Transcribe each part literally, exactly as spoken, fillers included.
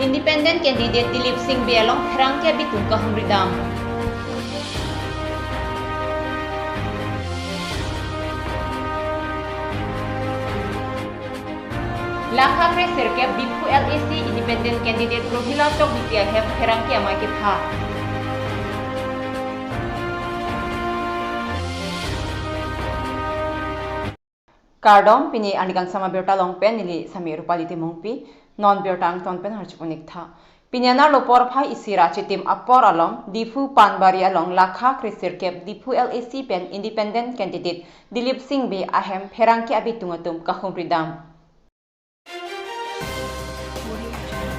Independent candidate Dilip Singh Bey along pherangke abitung kahumri dam. Lakha kre sirkep Diphu L A C independent candidate Rohila Tokbipi ahem pherangke amei kepha. Kardom, pini arni kangsam abirta along pen neli Sami Rupali Timungpi, non birta angton pen arjuponik tha. Pini anerlo porphai isi ra chitim apor along, Diphu Panbari along lakha kre sirkep Diphu L A C pen independent candidate Dilip Singh Bey ahem pherangke abitung atum kahumri dam.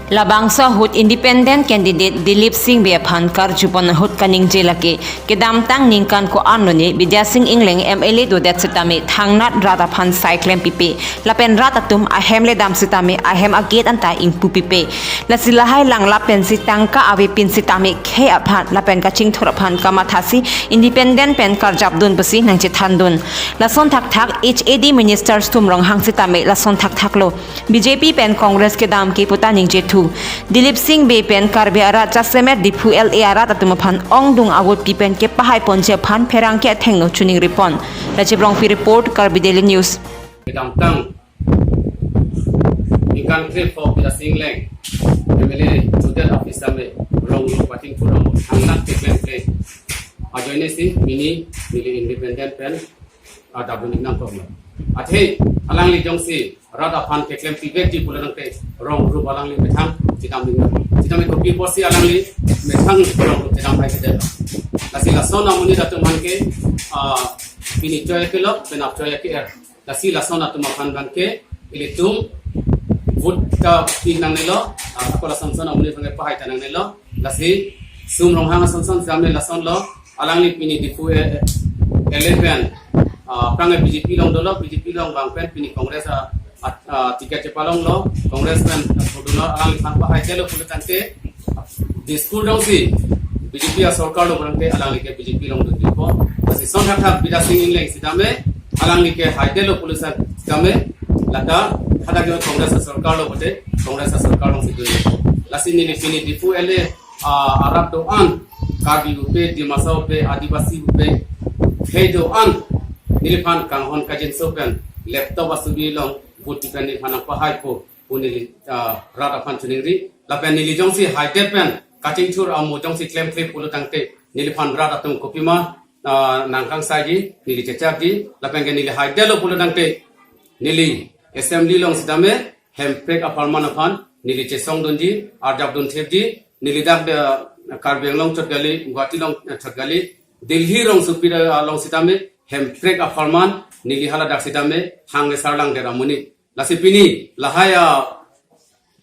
Labangso ahut independent candidate Dilip Singh Bey aphan karjupon ahut kaningje lake, kedamtang ningkan ko-an lone Bidya Sing Engleng M L A dodet sitame thangnat rat aphan sai klempipe, lapen rat atum ahem le dam sitame ahem a-gate anta ingpupipe. Lasi lahai langlap pensi tangka avepin sitame khei aphan lapen kachingthur aphan kamathasi independent pen karjapdun pusi nangchethandun. Lason thakthak H A D minister Sum Ronghang sitame lason thakthaklo B J P pen Congress kedam ke puta ningjethu. Dilip Singh Bey pen Karbi arat jasemet Diphu L A arat atum aphan ongdung avotpi pen kepahaiponji aphan pherangke athengno chiningripon. Rajiv Rongpi report, Karbi Daily News. Kedamtang ningkan krepho Bidya Sing Engleng M L A dodet aphi sitame rong rong pating purong hangnak ke klemkle ajoine si pini neli independent pen adap dunik nangkok lo. Athe alangli jongsi rat aphan keklempivekji pulo tangte rong rup alangli methang chedam ding. Chedam kopi apotsi alangli methang rong rup chedam hai chedam. Lasi lason amonit atum aphan ke, ah, pini choi kelok, penap choi ke er. Lasi lason atum aphan abang ke ilitum vote ta pi nangnelo, ah, ako lason son amonit aphan ke pahai ta nangnelo. Lasi Sum Ronghang ason son sitame lasonlo, alangli pini Diphu, eh, L A pen, ah, aphrang B J P along dolo, B J P along abang pen pini Congress, ah, ah, ah, ticket chepalonglo, Congress pen, ah, dolo, alangliphan pahaidetlo pulo tangte, Dispur jongsi B J P asorkar lo pulo tangte alangli ke B J P along dunpo. Lasi lason thakthak Bidya Sing Engleng sitame alangli ke haidetlo pulo sitame lata hadak Congress asorkar lo pulote Congress asorkar alongsi dunpo. Lasi neli pini Diphu L A, ah, arat do-an, Karbi pupe, Dimasa pupe, Adivasi pupe, khei do-an neliphan kanghon kangjinso pen laptop asubi along vote pen neliphan nangpahaipo pu neli, ah, rat aphan chiningri. Lapen neli jongsi haidet pen kachingthur amo jongsi klemkle pulo tangte neliphan rat atum kopima, ah, nangkangsaiji, neli chechakji, lapen ke neli haidetlo pulo tangte neli assembly along sitame Hemprek apharman aphan neli chesongdunji, arjapdun thepji, neli dak, ah, Karbi Anglong chot kali, Guwahati along, ah, chot kali, Delhi rongsopi, ah, along sitame Hemprek apharman neli haladak sitame hang le sarlangdet amonit. Lasi pini lahai, ah,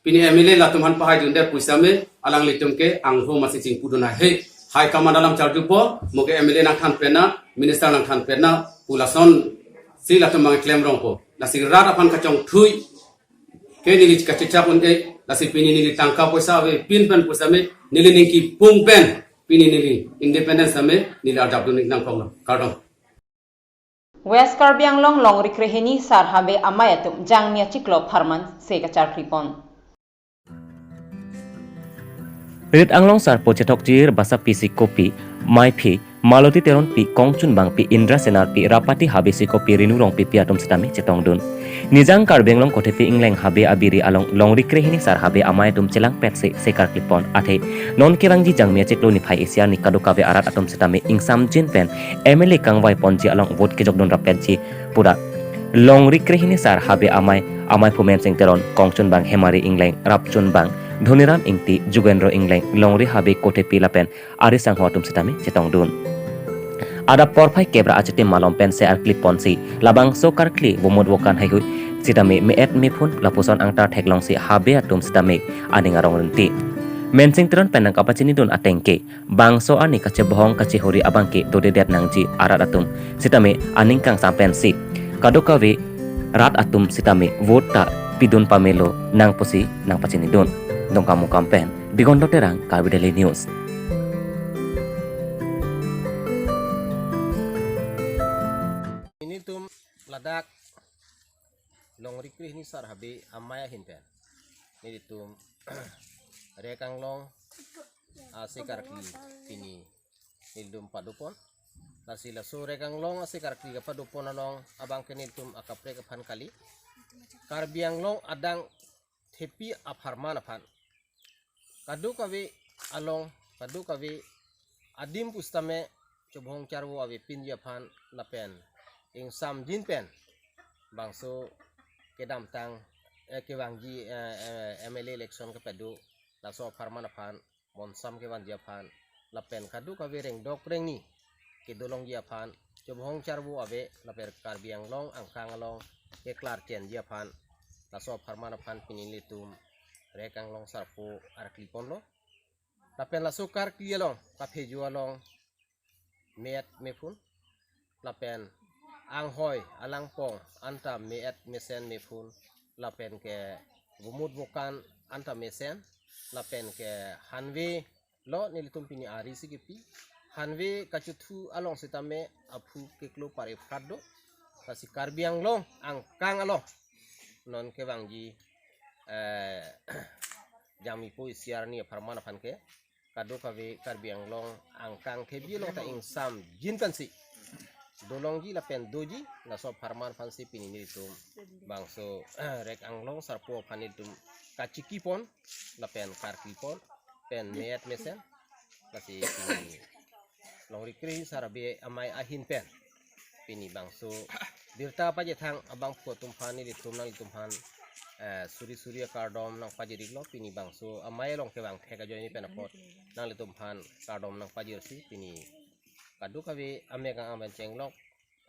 pini M L A latum aphan pahaidunde pu sitame alanglitum ke angho masi chingpudun hai. Hai kaman alam charjupo, mo ke M L A nangthan pena, minister nangthan pena pu lasonsi latum abang klemrongpo. Lasi rat aphan kachongthui ke neli kachechak un-e, lasi pini neli tangka poisa avepin pen pu sitame neli ningki pung pen pini neli independent sitame neli arjapdun nangkoklo. Kardom. West Karbi Anglong Longri Krehini Sar Habe amei atum Jangmi achiklo apharman se kacharklipon. Rit Anglong Sarpo Chethokjir, Basapi Sikopi, Maiphi, Maloti Teronpi, Kongchunbangpi, Indra Senarpi, Rapati Habe Sikopi, Rinu Rongpipi atum sitame chetongdun. Nijang Karbi Anglong Kothepi Engleng Habe abiri along Longri Krehini Sar Habe amei atum chelangpet se se karklipon, athe non kevangji Jangmi achiklo niphai isi arni kadokave arat atum sitame ingsamjin pen M L A kangvaiponji along vote kejokdun rapetji pura Longri Krehini Sar Habe amei, amei aphu Mensing Teron, Kongchunbang Hemari Engleng, Rapchunbang Dhoniram Ingti, Jugendro Engleng, Longri Habe Kothepi lapen ari sangho atum sitame chetongdun. Adap porphai kep ra achitim malom pen se arklipon si labangso karkli vomut vokan heihui sitame me-et mephun lapuson angtar theklongsi Habe atum sitame aning arong rinti. Mensing Teron pen nangkapachinidun ateng ke bangso arni kachebohong kachehuri abang ke dodedet nangji arat atum sitame aning kangsam pensi kadokave rat atum sitame vote ta pidun pamelo nang pusi nangpachinidun. Dongkamukam pen Digonto Terang, Karbi Daily News. Nelitum ladak Longri Krehini Sar Habe amei ahin pen nelitum Rek Anglong ase karkli pini nelitum padopon. Lasi laso Rek Anglong ase karkli kapadopon along abangke nelitum akaprek aphan kali. Karbi Anglong adang thepi apharman aphan kadokave along, kadokave adim pusitame chobhong charvo avepinji aphan lapen ingsamjin pen bangso kedamtang, eh, kevangji, eh, eh, M L A election kepado laso apharman aphan, bonsam kevanji aphan lapen kadokave rengdok rengni kedolongji aphan, chobhong charvo ave lapen Karbi Anglong angkang along keklar chenji aphan, laso apharman aphan pini nelitum Rek Anglong sarpo arkli ponlo. Lapen laso karkli along, kaphejo along me-et mephun, lapen anghoi alangpong anta me-et mesen mephun, lapen ke vomut vokan anta mesen, lapen ke hanve lo nelitum pini ari si kipi, hanve kachothu along sitame aphu keklo pare phrat do. Lasi Karbi Anglong angkang along non kevangji, eh, Jangmipo isi arni apharman aphan ke kadokave Karbi Anglong angkang thepi along ta ingsamjin pensi dolongji lapen doji, laso apharman aphansi pini nelitum bangso Rek Anglong sarpo aphan nelitum kachiki pon lapen karkli pon pen me-et mesen, lasi pini longri kre-hini Sar Abi Amei ahin pen pini bangso birta pajethang abangphu atum aphan nelitum nanglitum aphan, eh, suri suri akardom nangpajir-iklo. Pini bangso amei along kevang thek ajoine pen apot nanglitum aphan kardom nangpajirsi pini kadokave amek ang amen chenglok,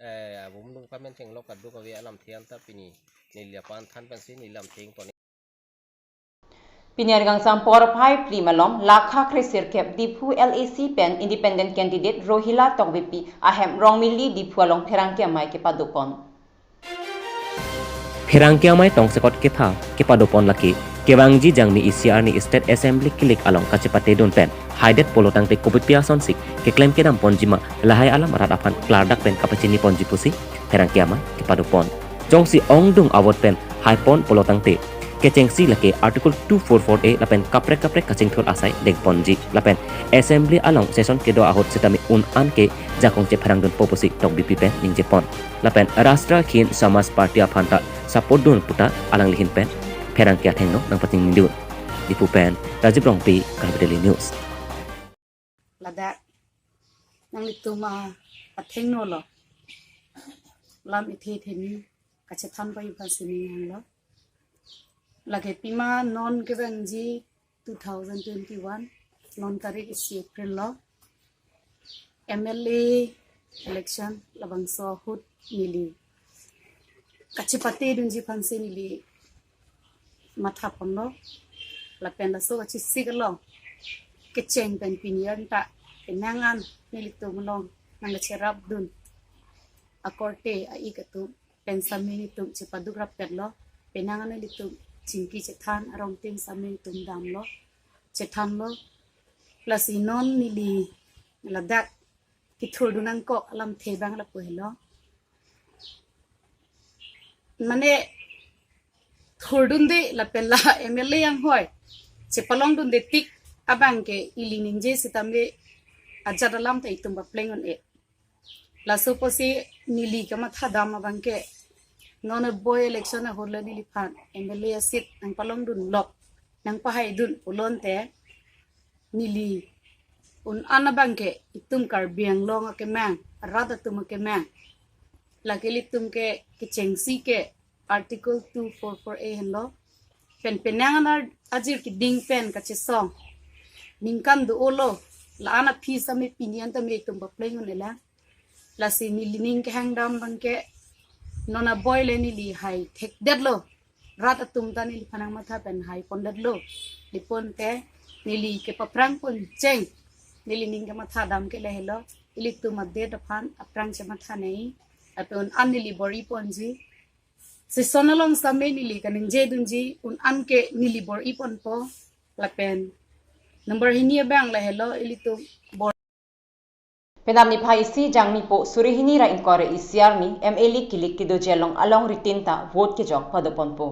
eh, abum dum kamen chenglok kadokave alamthe anta pini neli aphan than pensi neli lamthe ington. Pini argangsam porphai phli malom lakha kre sirkep Diphu L A C pen independent candidate Rohila Tokbipi ahem Rongmili Diphu along pherangke amei kepadopon. Pherangke amei tongsekot ketha kepadopon lake kevangji Jangmi isi arni State Assembly kilik along kachepatedun pen haidet pulo tangte kopi pi asonsi keklem kedam ponji ma lahai alam rat aphan klardak pen kapachini ponji pusi pherangke amei kepadopon. Jongsi ongdung avote pen haipon pulo tangte kechengsi lake Article two four four A lapen kaprek kaprek kachingthur asai dengponji lapen Assembly along session kedo ahut sitame un-an ke jakong chepherangdunpo pusi Tokbipi pen ningjepon. Lapen Rashtriya Khin Samaj Party aphan ta support dun puta alangli ahin pen pherangke athengno nangpachinidun. Diphu pen Rajiv Rongpi, Karbi Daily News. Ladak nanglitum athengno lo, lam ithe theni kachethan paju aphansi ning hanglo. Lake pima non kevangji two thousand twenty-one, non tarik isi April lo, M L A election labangso ahut neli kachepatedunji aphansi neli matha ponlo. Lapen laso kachesik along kecheng pen pini anta penang an nelitum along nangkacherapdun akorte a-ik atum pen sami nelitum chepaduk rappetlo. Penang an nelitum chingki chethan arong tin sami nelitum damlo, chethanlo. Lasi non neli ladak kethurdun nangkok alamthe abang lapu helo. Mane thurdunde lapen la M L A anghoi chepalongdunde tik abangke ili ningje sitame ajat alam ta itum papleng un-e. Laso pusi neli kamatha dam abangke non a-by-election ahut le neliphan M L A a-seat nangpalongdunlok, nangpahaidun pulote neli un-an abangke itum Karbi Anglong akemang, rat atum akemang, lake ilitum ke kechengsi ke Article two four four A henlo. Pen penang an ar-, ajir keding pen kachesong ningkan do-olo, la-an aphi sami pini anta me itum papleng un-e lang. Lasi neli ning kehang dam abangke non a-by le neli hai thekdetlo. Rat atum ta neliphan nangmatha pen haipondetlo. Lapulote neli kepaphrang poncheng, neli ning kematha dam ke lahelo. Ilitum adet aphan aphrang chematha nai. Lapen un-an neli bor-i ponji. Session along sami neli kaningjedunji un-an ke neli bor-i ponpo. Lapen number hini abang lahelo, ilitum bor- Penap niphai isi Jangmipo suri hini ra ingkoi ra isi arni M L A kilik kedoji along alongri tin ta vote kejok padoponpo.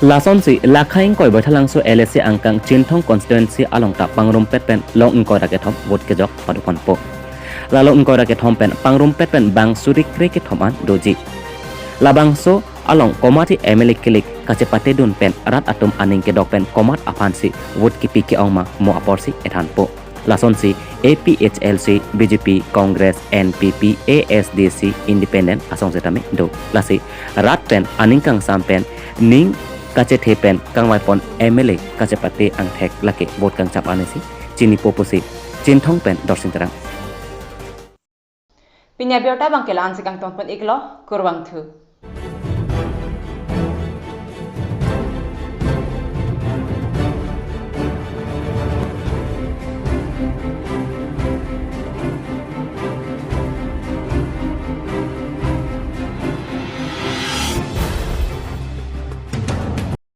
Lasonsi Lakha ingkoi Baithalangso L A C angkang Chinthong constituency along ta pangrumpet pen long ingkoi ra kethom vote kejok padoponpo. Lalo ingkoi ra kethom pen pangrumpet pen bang suri kre kethom an doji. Labangso along komat M L A kilik kachepatedun pen rat atum aning kedok pen komat aphansi vote kipi ke-ong ma mo aporsi ethanpo. Lasonsi A P H L C, B J P, Congress, N P P, A S D C, Independent asong setame do. Lasi rat pen aning kangsam pen ning kachethe pen kangvaipon M L A kachepate angthek lake vote kangchap anisi chinipo pusi Chinthong pen Dorsing Terang. Pini abirta abangke la-ansi kangtonpon iklo, kurvangthu.